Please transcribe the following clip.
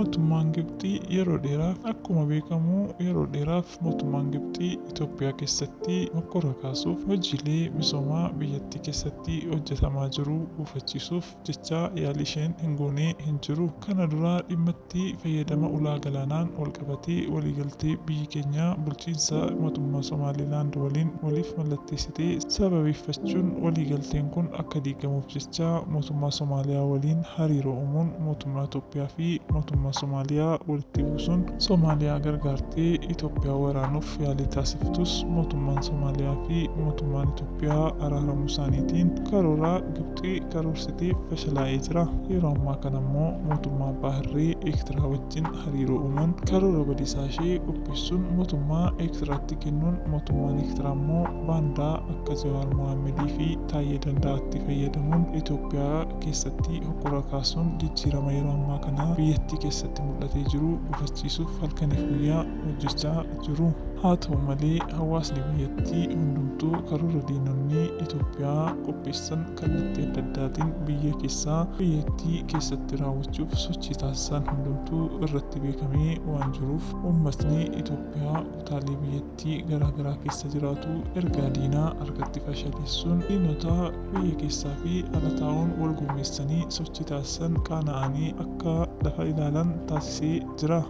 Mootummaan Gibxii yeroo dheeraaf akkuma beekamu yeroo dheeraaf mootummaan Gibxii Itoophiyaa keessatti mokkora kaasuuf hojiilee misoomaa biyyattii keessatti hojjetamaa jiru gufachiisuuf jecha yaalii isheen hin goone hin jiru. Kana dura dhimma itti fayyadama ulaa galaanaan walqabatee waliigaltee biyyi keenya bulchiinsa mootummaa Somaalilaand waliin waliif mallatteessite sababeeffachuun waliigalteen kun akka diigamuuf jecha mootummaa Somaaliyaa waliin hariiroo uumuun mootummaa Itoophiyaa fi mootummaa Somaaliyaa walitti buusuun Somaaliyaa gargaartee Itoophiyaa waraanuuf yaalii taasiftus mootummaan Somaaliyaa fi mootummaan Itoophiyaa araaramuu isaaniitiin karoora Gibxii karoorsitee fashalaa'ee jira. Yeroo ammaa kana immoo mootummaa Abbaa Irree Eertiraa wajjin hariiroo uumuun karoora badiisaa ishee qopheessuun mootummaa Eertiraatti kennuun mootummaan Eertiraa immoo baandaa akka Jawaar Mohaammadii fi Taayyee Danda'aatti fayyadamuun Itoophiyaa keessatti hokkora kaasuun jijjiirama yeroo ammaa kana biyyattii keessatti mul'atee jiru gufachiisuuf halkaniif guyyaa hojjechaa jiru. Haa ta'u malee hawaasni biyyattii hundumtuu karoora diinonni Itoophiyaa qopheessan kallattii adda addaatiin biyya keessaa biyyattii keessatti raawwachuuf sochii taasisan hundumtuu irratti beekamee waan jiruuf uummatni Itoophiyaa kutaalee biyyattii garaagaraa keessa jiraatu ergaa diinaa harkatti fashaleessuun diinota biyya keessaa fi ala taa'uun wal gurmeessanii sochii taasisan qaana'anii akka lafa ilaalan taasisee jira.